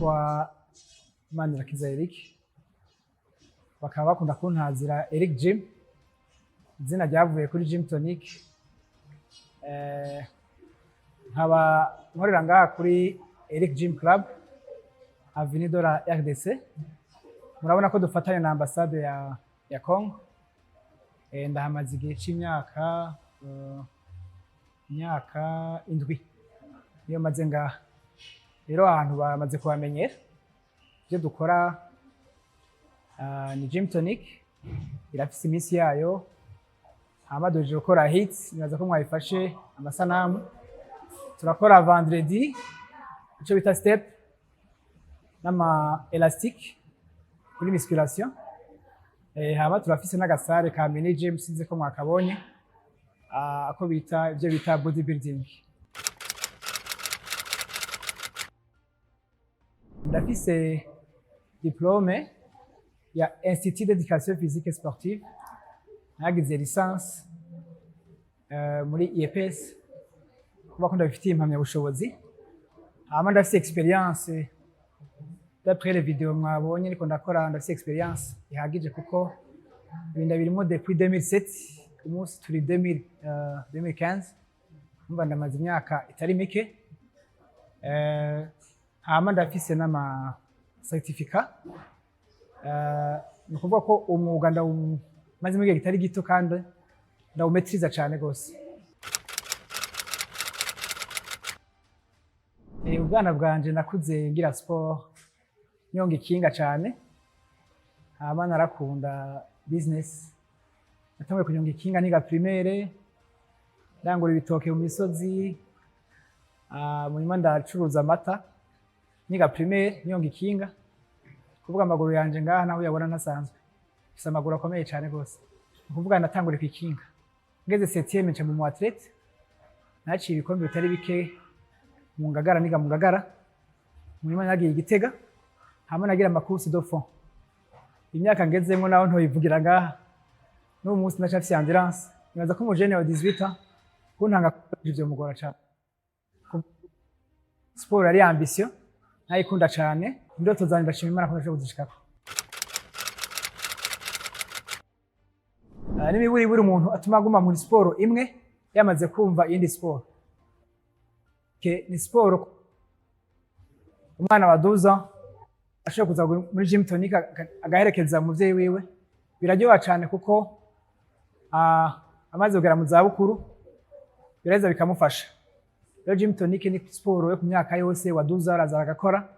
Nitwa Manirakiza Eric, bakaba bakunda kuntazira Eric Gym, izina ryavuye kuri Gym Tonic. Nkaba nkorera ngaha kuri Eric Gym Club, Avenue de la RDC. Murabona ko dufatanya na ambasade ya Congo. Ndahamaze igihe c'imyaka imyaka 7 niyo maze ngaha. Rero ahantu bamaze kuhamenyera ibyo dukora ni Gym Tonic, irafise iminsi yayo. Hama duhejeje gukora HIIT, nibaza ko mwayifashe amasanamu. Turakora vendredi ico bita step n'ama élastique kuri musculation. Hama turafise n'aga salle ka mini gym, sinzi ko mwakabonye, ako bita ibyo bita bodybuilding. Ndafise diplôme ya Institut d'éducation physique et sportive, nagize licence muri IEPS, kuba ko ndabifitiye impamyabushobozi. Hama ndafise expérience, d'après les vidéos mwabonye niko ndakora, ndafise expérience ihagije kuko ibi ndabirimo depuis 2007. Umunsi turi 2000, 2015, umva ndamaze imyaka itari mike. Hama ndafise n'ama certificat. Ni ukuvuga ko umwuga ndawumazemo igihe kitari gito kandi ndawumetiriza cane gose. Ubwana bwanje nakuze ngira sport, nyonga ikinga cane. Hama narakunda business. Natanguye kunyonga ikinga niga primaire, ndangura ibitoke mu misozi. Munyuma ndacuruza amata niga primaire, nyonga ikinga. Kuvuga amaguru yanje ngaha naho uyabona ntasanzwe, mfise amaguru akomeye cane gose. Ni ukuvuga natanguriye kw'ikinga, ngeze septième nca mu athlète, naciye ibikombe bitari bike mu Ngagara, niga mu Ngagara. Munyuma nagiye i Gitega, hama nagira ama course de fond. Imyaka ngezemwo naho ntoyivugira ngaha, n'ubu munsi ndacafise endurance. Nibaza ko umujene wa 18 ans kuntanga ivyo mugora cane. Siporo yari ambition, nayikunda cane. Indoto zanje, ndashima Imana ko ndashobora kuzishikako. N'imiburiburi umuntu atuma aguma muri siporo imwe yamaze kumva iyindi siporo ke ni siporo. Umwana wa 12 ans ashobora kuza muri Gym Tonic agaherekeza umuvyeyi wiwe, biraryoha cane kuko amaze kugera mu zabukuru biraheza bikamufasha. Rero Gym Tonic ni siporo yo ku myaka yose, wa 12 ans araza agakora.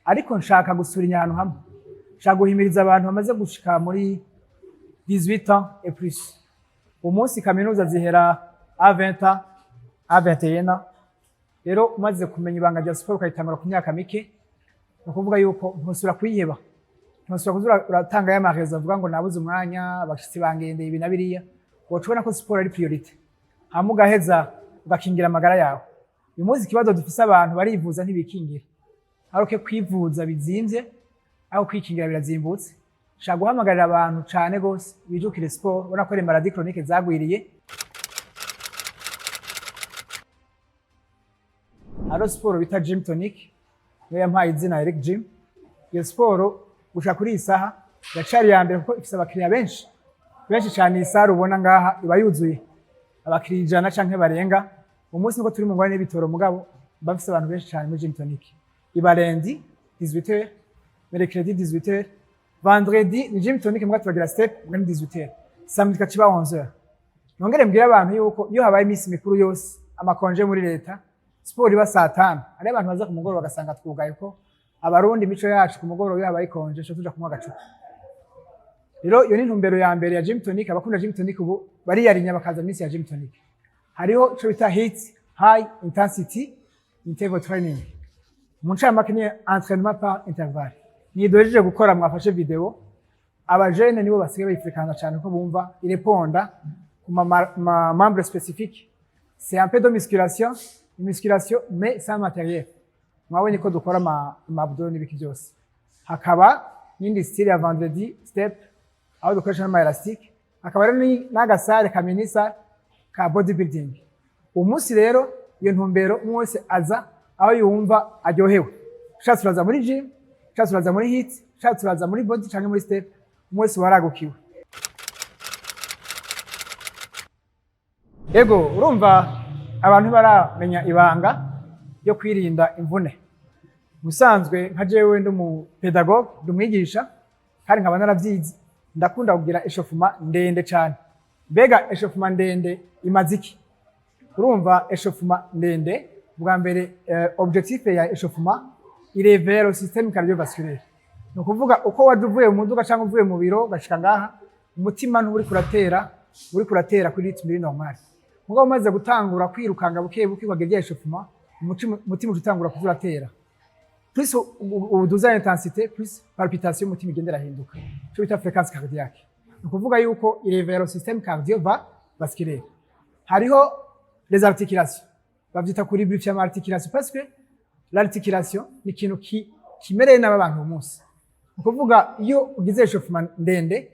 Ariko nshaka gusura ahantu hamwe, nshaka guhimiriza abantu bamaze gushika muri 18 ans et plus. Umunsi kaminuza zihera à 20 ans, à 21 ans. Rero umaze kumenya ibanga rya siporo ukayitangura ku myaka mike, ni ukuvuga yuko ntusubira kuyiheba, ntusubira kuza uratanga ya marezo avuga ngo nabuze umwanya, abashitsi bangendeye, ibi na biriya. Woca ubona ko siporo ari priorité, hama ugaheza ugakingira amagara yawe. Uyu munsi ikibazo dufise, abantu barivuza ntibikingira. Aho kwivuza bizimvye, aho kwikingira birazimbutse. Nshaka guhamagarira abantu cane gose bijukire siporo. Ubona ko les maladies chroniques zagwiriye. Hariho siporo bita Gym Tonic, niyo yampaye izina Eric Gym. Iyo siporo gushika kuri iyi saha iracari iya mbere kuko ifise abakiriya benshi benshi cane. Iyi salle ubona ngaha iba yuzuye abakiriya 100 canke barenga. Umunsi niko turi mu ngorane y'ibitoro, mugabo mba mfise abantu benshi cane muri Gym Tonic. Iba lundi 18h, mercredi 18h, vendredi ni Gym Tonic mbwa turagira step mbwa ni 18h, samedi kaciba 11h. Nongere mbwire abantu yuko iyo habaye iminsi mikuru yose, ama congé muri leta, siporo iba saa 5. Hariho abantu baza ku mugoroba bagasanga twugaye, ko Abarundi imico yacu, ku mugoroba iyo habaye congé tuca tuja kunywa agacupa. Rero iyo ni intumbero ya mbere ya Gym Tonic. Abakunda Gym Tonic ubu bariyarinya bakaza minsi ya Gym Tonic. Hariho ico bita HIIT, high intensity interval training, mu ncamake ni entraînement par intervalle. Ni duhejeje gukora, mwafashe vidéo. Abajene nibo basigaye bayifrekanta cyane ko bumva ireponda ku ma membre spécifique. C'est un peu de musculation, musculation mais sans matériel. Mwabonye ko dukora ama abdos n'ibiki byose. Hakaba n'indi style ya vendredi step, aho dukoresha n'ama élastique. Hakaba rero n'aga salle ka mini salle ka bodybuilding. Uwo munsi rero iyo ntumbero, umwe wese aza aho yumva aryohewe. Ushatse uraza muri gym, ushatse uraza muri HIIT, ushatse uraza muri body canke muri step, umwe wese waragukiwe. Ego, urumva abantu baramenya ibanga ryo kwirinda imvune. Ubusanzwe nka jewe ndi umu pédagogue, ndi umwigisha kandi nkaba naravyize, ndakunda kugira échauffement ndende cane. Mbega échauffement ndende imaze iki? Urumva échauffement ndende, bwa mbere objectif ya échauffement iréveille le système cardiovasculaire. Ni ukuvuga uko waje uvuye mu muduga cyangwa uvuye mu biro ugashika ngaha, umutima nturi kuratera, uri kuratera kuri rythme iri normal. Mugabo umaze gutangura kwirukanga buke buke ukagira échauffement, umutima uca utangura kuza uratera plus uduza intensité, plus palpitation y'umutima igenda irahinduka, ico bita fréquence cardiaque. Ni ukuvuga yuko iréveille le système cardiovasculaire. Hariho les articulations, bavyita kuri lubrifier ama articulation, parce que l'articulation ni ikintu kimereye nabi abantu uyu munsi. Ni ukuvuga iyo ugize échauffement ndende,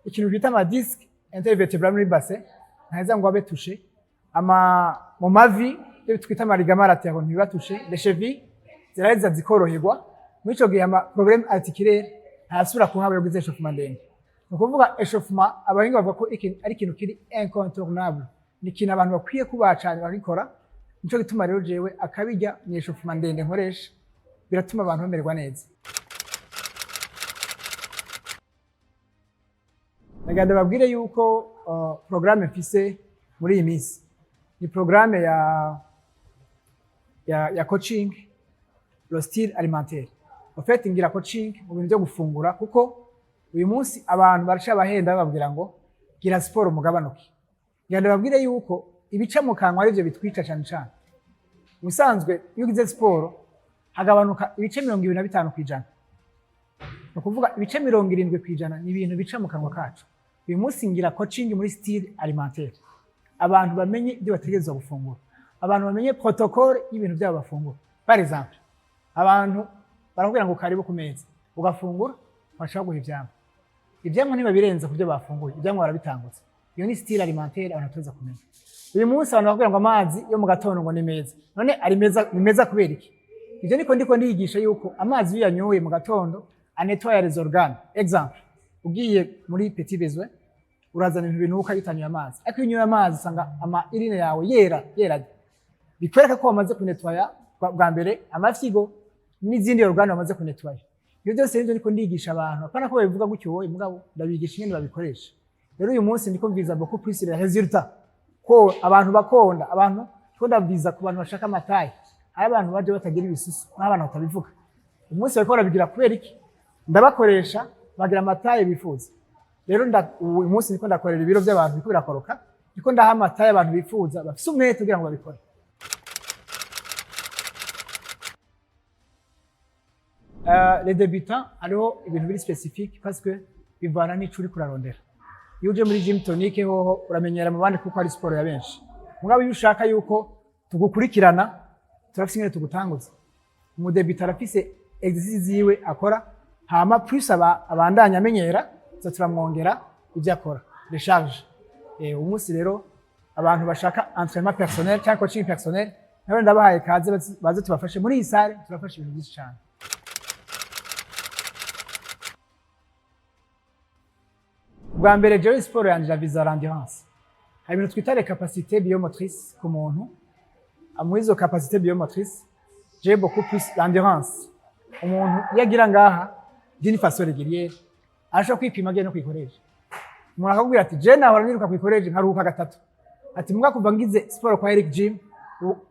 ikintu bita ama disque intervertébral muri bassin ntaheza ngo abe touché, ama mu mavi ibyo twita ama ligaments latéraux ntibiba touché, les chevilles ziraheza zikoroherwa. Muri ico gihe ama problème articulaire ntayasubira kuhaba iyo ugize échauffement ndende. Ni ukuvuga échauffement, abahinga bavuga ko ari ikintu kiri incontournable, ni ikintu abantu bakwiye kubaha cane bakagikora. Nico gituma rero jewe akabirya ni échauffement ndende nkoresha, biratuma abantu bamererwa neza. Nagira ndababwire yuko programme mfise muri iyi minsi ni programme ya coaching le style alimentaire. En fait, ngira coaching mu bintu byo gufungura, kuko uyu munsi abantu baracabahenda bababwira ngo gira siporo mugabanuke. Ngira ndababwire yuko ibica mu kanwa arivyo bitwica cane cane. Ubusanzwe iyo ugize siporo hagabanuka ibice 25%. Ni ukuvuga ibice 70% ni ibintu bica mu kanwa kacu. Uyu munsi ngira coaching muri style alimentaire, abantu bamenye ibyo bategerezwa gufungura, abantu bamenye protocole y'ibintu byabo bafungura. Par exemple, abantu barakubwira ngo karibu ku meza, ugafungura, bashaka guha ivyamwa. Ivyamwa ntibabirenza ku byo bafunguye, ivyamwa barabitangutse. Iyo ni style alimentaire abantu bategerezwa kumenya. Uyu munsi abantu bakubwira ngo amazi yo mu gatondo ngo ni meza. None ari meza, ni meza kubera iki? Ivyo niko ndiko ndiyigisha yuko amazi iyo uyanyoye mu gatondo anettoya les organes. Exemple, ugiye muri petit besoin, urazana ibintu binuka iyo utanyoye amazi, ariko iyo unyoye amazi usanga ama urine yawe yera yera, bikwereka ko wamaze kunettoya bwa mbere amafyigo n'izindi organes wamaze kunettoya. Ibyo byose nivyo ndiko ndigisha abantu. Apana ko babivuga gutyo wowe, mugabo ndabigisha ingene babikoresha. Rero uyu munsi ndiko mviza beaucoup plus les résultats, ko abantu bakonda, abantu ndiko ndaviza ku bantu bashaka ama taille. Hari abantu baje batagira ibisusu n'abantu batabivuga, umunsi bariko barabigira kubera iki? Ndabakoresha bagira ama taille bifuza. Rero uyu munsi ndiko ndakorera ibiro by'abantu biriko birakoroka, ndiko ndaha ama taille abantu bifuza, bafise umwete kugira ngo babikore. Les débutants, hariho ibintu biri spécifique parce que bivana n'ico uriko urarondera. Iyo uje muri gym tonique hoho uramenyera mu bandi kuko ari siporo ya benshi. Mugabo iyo ushaka yuko tugukurikirana, turafise ingene tugutanguza. Umu débutant arafise exercice ziwe akora, hama plus aba abandanya amenyera, tuza turamwongera ibyo akora, les charges. Umunsi rero abantu bashaka entraînement personnel cyangwa coaching personnel, nabo ndabahaye kaze, baze tubafashe muri iyi salle, turafasha ibintu byinshi cyane. Bwa mbere jewe siporo yanje iraviza l'endurance. Hari ibintu twita les capacités biomotrices ku muntu. Muri izo capacités biomotrices, j'ai beaucoup plus l'endurance. Umuntu iyo agira ngaha d'une façon régulière, arashobora kwipima agiye no kwikoresha. Umuntu akakubwira ati: "Je nahora niruka kwikoresha nkaruhuka gatatu." Ati: "Mbwa kuva ngize siporo kwa Eric Gym,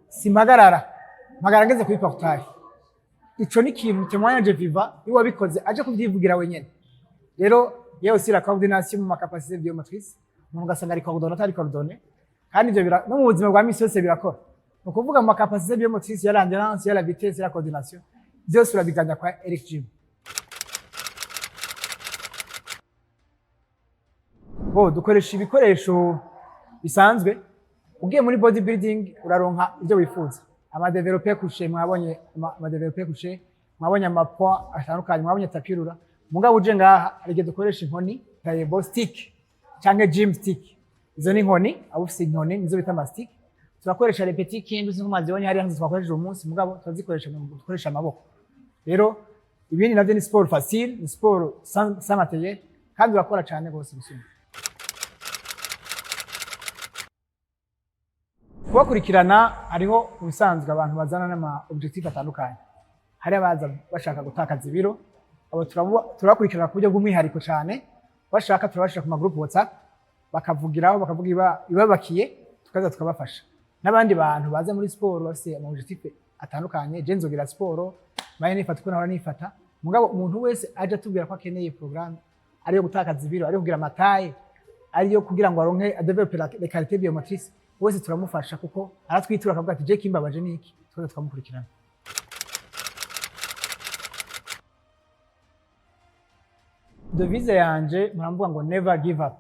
simpagarara, mpagarara ngeze kuri portail." Ico ni ikintu témoignage vivant iyo wabikoze aje kuvyivugira wenyene. Rero yewe aussi la coordination mu ma capacité biomotrice, umuntu ugasanga ari coordonné, atari coordonné, kandi ivyo no mu buzima bwa misi yose birakora. Ni ukuvuga mu ma capacité biomotrice ya l'endurance, ya la vitesse, ya la coordination, byose urabiganya kwa Eric Gym. Bo dukoresha ibikoresho bisanzwe. Ugiye muri bodybuilding uraronka ibyo wifuza, ama développé couché mwabonye, ama développé couché mwabonye, ama poids atandukanye mwabonye, tapis roulant. Mugabo uje ngaha hari igihe dukoresha inkoni tayebo stick canke gym stick. Izo ni inkoni, abo ufise inkoni nizo bita ama stick. Turakoresha les petits kindu, sinko mwazibonye hariya, nzo twakoresheje uyu munsi, mugabo turazikoresha mu gukoresha amaboko. Rero ibindi navyo ni sport facile, ni sport sans matériel, kandi urakora cane gose gusumba. Kubakurikirana, hariho ubusanzwe abantu bazana n'ama objectif atandukanye. Hari abaza bashaka gutakaza ibiro, abo turabakurikirana ku buryo bw'umwihariko cyane. Bashaka turabashira ku ma groupe WhatsApp, bakavugiraho, bakavuga ibabakiye, tukaza tukabafasha. N'abandi bantu baza muri siporo bafise ama objectif atandukanye: je nzogira siporo maye nifata uko nahora nifata. Mugabo umuntu wese aje atubwira ko akeneye programme, ariyo gutakaza ibiro, ariyo kugira ama taille, ariyo kugira ngo aronke développe les qualités biomotrices, wese turamufasha, kuko aratwitura akavuga ati: "Je kimbabaje niki", tukaza tukamukurikirana. Devise yanje muramvuga ngo "Never give up".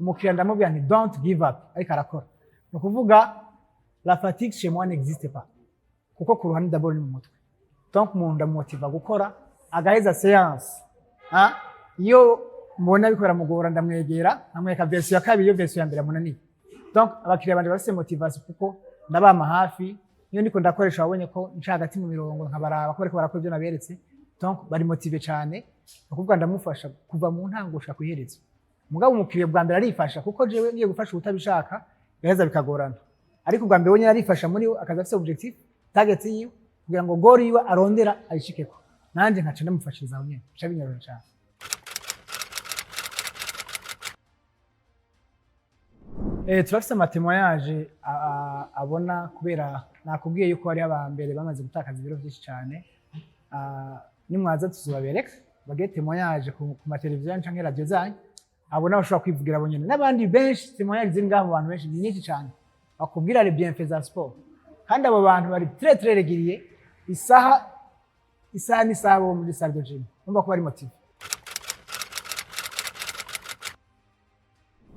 Umukiriya ndamubwira nti: "Don't give up." Ariko arakora, ni ukuvuga la fatigue chez moi n'existe pas, kuko ku ruhande d'abord ni mu mutwe. Donc umuntu ndamumotiva gukora agaheza séance. Ha? Iyo mbona biriko biramugora, ndamwegera nkamwereka version ya kabiri iyo version ya mbere amunaniye. Donc abakiriya banje bafise motivation kuko ndabama hafi. Iyo ndiko ndakoresha, wabonye ko nca hagati mu mirongo nkabaraba ko bariko barakora ivyo naberetse. Donc bari motivés cane. Ni ukuvuga ndamufasha kuva mu ntango gushika kw'iherezo. Mugabo umukiriya bwa mbere arifasha, kuko jewe ngiye gufasha utabishaka biheza bikagorana. Ariko ubwa mbere we nyene arifasha muri we, akaza afise objectif, target yiwe, kugira ngo goal yiwe arondera ayishikeko, nanje nkaca ndamufashiriza aho nyene, bica binyorora cane. Turafise ama témoignages abona, kubera nakubwiye yuko hariho aba mbere bamaze gutakaza ibiro vyinshi cane. Nimwaza tuzobabereka bagire témoignage ku mateleviziyo canke radio zanyu, abo nabo bashobora kwivugira bo nyene. N'abandi benshi, témoignage ziri ngaho mu bantu benshi ni nyinshi cane, bakubwira les bienfaits za sport. Kandi abo bantu bari très très régulier, isaha isaha n'isaha bo muri salle de gym, urumva ko bari motivés.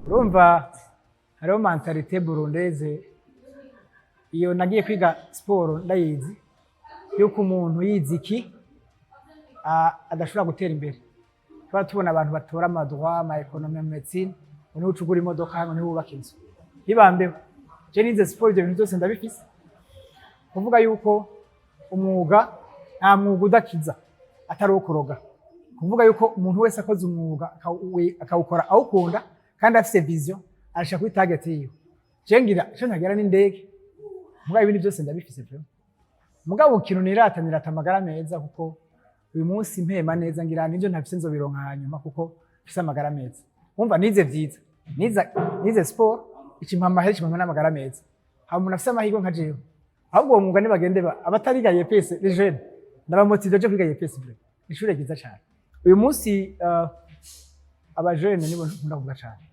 Urumva hariho mentalité burundaise. Iyo nagiye kwiga siporo ndayizi yuko umuntu yize iki adashobora gutera imbere. Tuba tubona abantu batora ama droit, ama économie, médecine, ngo niwe uca ugura imodoka, ngo niwe wubaka inzu. Ntibambeho, je nize siporo, ibyo bintu byose ndabifise. Kuvuga yuko umwuga, nta mwuga udakiza atari uwo kuroga. Kuvuga yuko umuntu wese akoze umwuga akawukora awukunda kandi afise vision, arashika kuri target yiwe. Je ngira ico ntagera n'indege, mugabo ibindi byose ndabifise vraiment. Mugabo ikintu nirata, nirata amagara meza, kuko uyu munsi mpema neza, ngira nivyo ntafise nzobironka hanyuma, kuko mfise amagara meza. Wumva nize vyiza, nize sport, ikimpa amahera, ikimpa n'amagara meza. Haba umuntu afise amahirwe nka jewe. Ahubwo uwo mwuga nibagende abatariga EPS, les jeunes, ndabamotive je kwiga EPS, vraiment ishure ryiza cane. Uyu munsi abajene nibo nkunda kuvuga cane.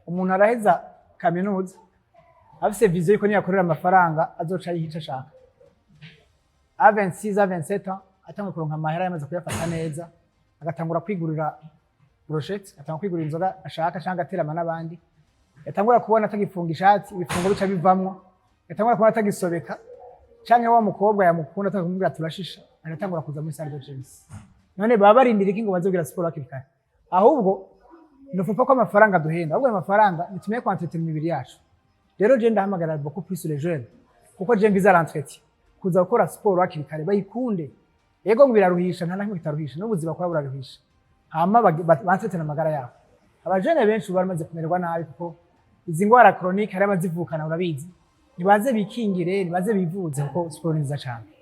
Umuntu araheza kaminuza afise vision yuko niyakorera amafaranga azoca yiha ico ashaka. À 26, à 27 ans, atangura kuronka amahera, yamaze kuyafata neza, agatangura kwigurira brochette, atangura kwigurira inzoga ashaka, canke agaterama n'abandi. Yatangura kubona atagifunga ishati, ibifungo bica bivamwo. Yatangura kubona atagisobeka, canke wa mukobwa yamukunda atakumubwira turashisha, agatangura kuza muri salle de gym. None baba barindira iki ngo baze kugira siporo hakiri kare? Ahubwo nufupa ko amafaranga duhenda, ahubwo ayo mafaranga nitumenye ku entretenir imibiri yacu. Rero je ndahamagara beaucoup plus les jeunes, kuko je mviza l'entretien, kuza gukora siporo hakiri kare, bayikunde. Yego ngo biraruhisha, nta nakimwe kitaruhisha, n'ubuzima bakora buraruhisha. Hama bantretena amagara yabo. Abajene benshi ubu baramaze kumererwa nabi, kuko izi ngwara chronique hari abazivukana, urabizi. Nibaze bikingire, nibaze bivuze, kuko siporo ni nziza cane.